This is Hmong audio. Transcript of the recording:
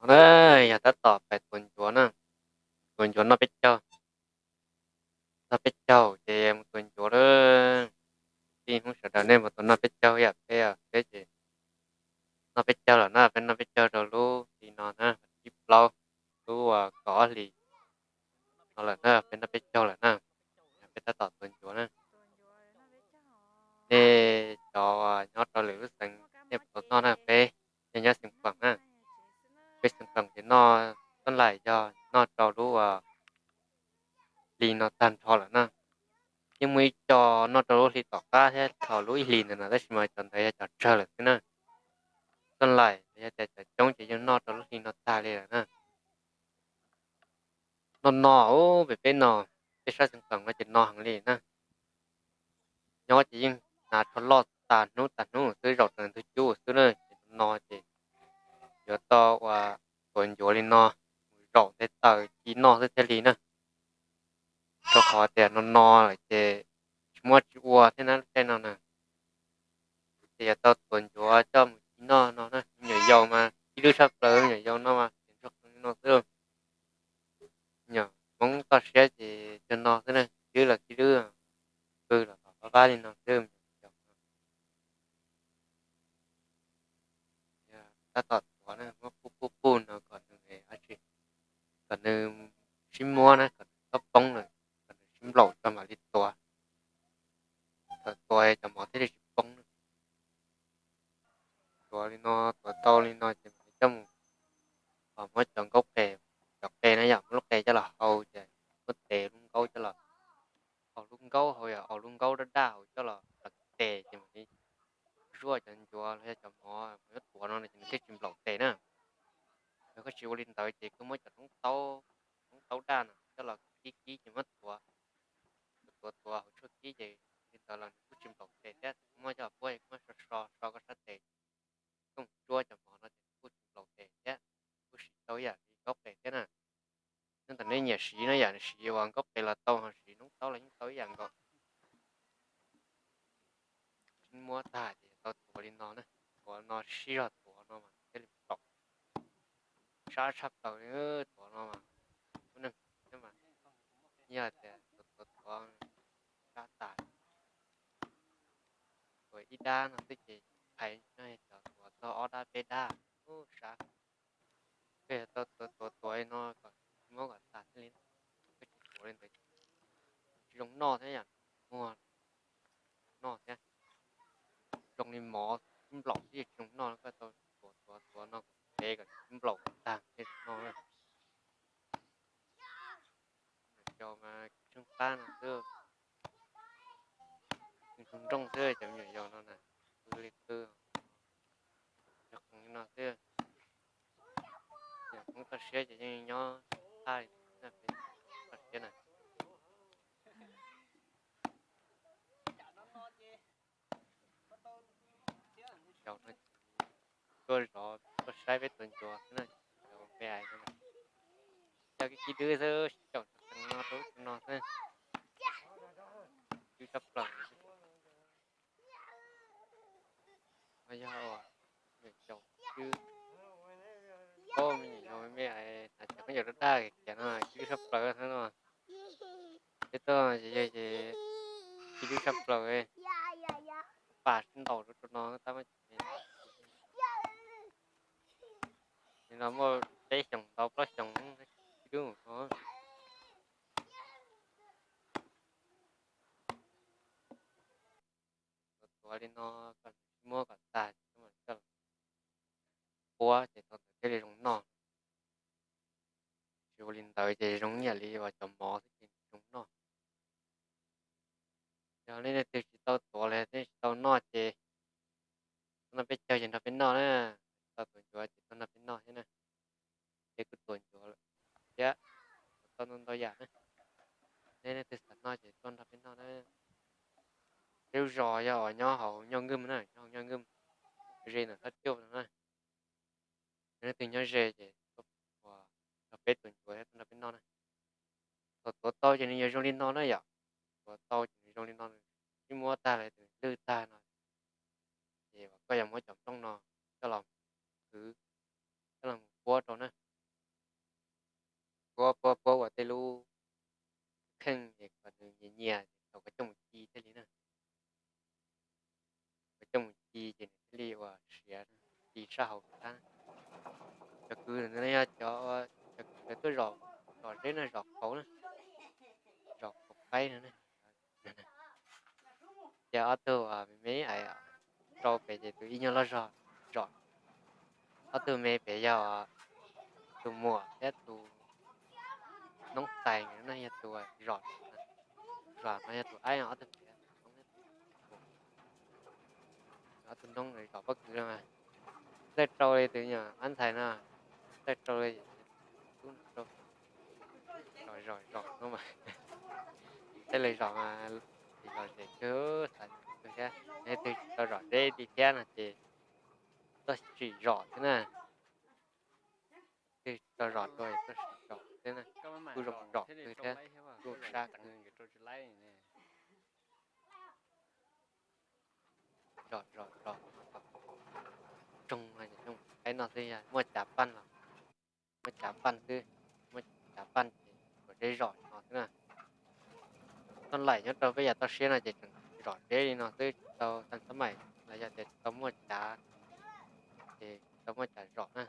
No na, yog tab tom pais tuav ncuav na, tuav ncuav noj peb caug. Noj peb caug ces mus tuav ncuav lawm. Tij Hmoob sawv daws nej mus tuav noj peb caug yam peb, peb ces noj peb caug lawm na, peb noj peb caug rau lub hli no na, thib plaub, lub kaum ob hlis no lawm na, peb noj peb caug lawm na. Peb tab tom tuav ncuav na. Nej cov nyob rau lwm lub xeev nej puas tau noj na, peb yog nyob xeev Pheem na, peb xeev Pheem ces noj, txoj laim yog noj rau lub hli no tag nrho lawm na. Yeej muaj ib co noj rau lub hli tom qab thiab thaum lub ib hlis ntawd na, tab sis mas cov ntawd yog cov tsawg lawm xwb na. Txoj laim yog tias cov coob ces yeej noj rau lub hli no tag li lawm na. No no, pem peb no, peb sab xeev Pheem no ces no heev li na. Nyob ces yeej hnav tsho loj tas hnub tas hnub xwb, zaum rau ntug cub xwb na, ces no ces yuav tau ua tuav ncuav li no, mus zaum nte taws ci noj xwb thiaj li na. Rau qhov tias no no lawm ces tsis muaj tsis ua thiab na lub caij no na. Ces yuav tau tuav ncuav coj mus ci noj no na. Me nyuam yaus mas ci lwj tshaj plaws, me nyuam yaus no mas ces ntsog qees li no xwb. Me nyuam Hmoob toj siab ces cog no xwb na, ci lwj los ci lwj, pw los pab pab li no xwb. Tab tom tuav na, muab qub qub qub no kom nws, kom nws sib muab na, kom nws txhob poob na, kom nws sib nplaum tso mam li tuav. Thaum tuav cov mov thiaj li tsis poob. Tuav li no, tuav tau li no ces mam li coj mus, muab cov nkaub qe, cov qe na yom, muab lub qe coj los hau ces muab tes lub nkaub coj los, hau lub nkaub, hau yog hau lub nkaub daj daj hauv coj los tes ces mam li zuaj cov ncuav los yog cov mov uas yuav tuav no ces nws thiaj tsis nplaum tes na. Yog koj tsis ua li ntawd ces koj muab cov noob taub, noob taub daj no coj los kib kib ces muab tuav, tuav tuav hauv tshuaj kib ces li ntawd los nws kuj tsis nplaum tes thiab. Koj muab coj los puab es koj muab so so so koj sab tes, koj mus tsuab cov mov no ces kuj tsis nplaum tes thiab, kuj siv tau ib yam li nkaub qe thiab na. Nyob ntawm nej nyiam siv no yam siv uas nkaub qe los tau, ho siv noob taub los yeej tau ib yam nkaus. Sib muab tag ces tau tuav li no na, tuav no sib zog tuav no mas thiaj li nplaum. Sab tshaj plaws li, tuav no mas, lub neej thiab mas, yog tias tuav tuav tuav sab tas, tuav ib dab no xwb ces phais no cov tuav txog ob dab peb dab, ub sab. Koj yog tau tuav tuav tuav li no kom muab kom tag thiaj li, koj tsis tuav li ntawd tsis zoo noj thiab yom, muag noj thiab. Zoo li mov nplaum xwb tsis zoo noj, koj tau tuav tuav tuav no kom ntev kom nplaum tag thiaj zoo noj. Cov mas tsheej qab no xwb, nrooj nrooj xwb cov me nyuam yaus no na, qw li qw, nyob qees li no xwb. Yog Hmoob toj siab ces yeej nyob thaj li no, peb toj siab na. Cov no tuaj zov tuaj saib peb tuav ncuav xwb na, cov me ais no, coj kib kib dwb xwb, sib caum no rau no xwb, dwb tshaj plaws. No yog ua me nyuam yaus, me nyuam yaus me ais hnav cov khaub ncaws daj daj kiag no, dwb tshaj plaws xwb no. Peb tuaj ces yog ces dwb tshaj plaws, pam sib ntaus rau rau no tab mas ces no muaj peb xyoos tau plaub xyoos dwb mus no. Tuav tuav li no kom nws sib muab kom tag ces mam coj los puab ces thaum ntawd thiaj li zoo noj. Tsis ua li ntawd ces zoo ib yam li uas cov mov xwb ces tsis zoo noj. Yog nej leej twg tsis tau tuav los yog nej tsis tau noj ces tuaj nrog peb caug ces nrog peb noj na. Tsis tau tuav ncuav ces tuaj nrog peb noj thiab na. Peb kuj tuav ncuav lawm thiab, tuav tau ntau ntau yam na. Nej leej twg xav noj ces tuaj nrog peb noj na. Peb lub zos yog uas nyob hauv Nyoj Nkij na, nyob hauv Nyoj Nkij, ze ntawm Thaj Cuj no na. Yog leej twg nyob ze ces tuaj nrog peb tuav ncuav thiab tuaj nrog peb noj na. Thaum tuav tau ces nws yuav zoo li no na yom. Tuav tau ces nws zoo li no, nws sib muab tag los nws lwj tag no, ces koj yuav muab cov nplooj no coj los khwv, coj los mus puab rau na. qab. Cov kwv no yog cov, cov kwv lawv tuaj zom, zom zeb na, zom qauv na, zom qauv qaib no. Ces ob tug me me rau pem ces tus ib nyuag loj zog zom. Ob tug me pem yog tus muam thiab tus noob tais no yog tus zom. Zom no yog tus aib, ob tug pem ob tug noob zom pob kws no mas. Txawj rau li tus nyuam ab ntxhais no, txawj rau li, tub no rau, zom zom zom no mas. Tej lawv zom mas tsis lom zem kawg, xav kawg thiab. Leej twg tsis tau zom zeb li thiab no ces txhob sim zom thiab na. Twg tsis tau zom dua txhob sim zom thiab na. Kuj zoo zom kawg thiab, kuj sab kawg. Zom zom zom, tsoog, aib no xwb yog muaj cav paj los, muaj cav paj xwb, muaj cav paj ces zom zeb zom no xwb na. Txhob laim nyob rau peb yav toj siab no ces tseem zom zeb li no xwb, tsis tau txhob maim los yog tias tsis tau muaj cav, ces tsis tau muaj cav zom na.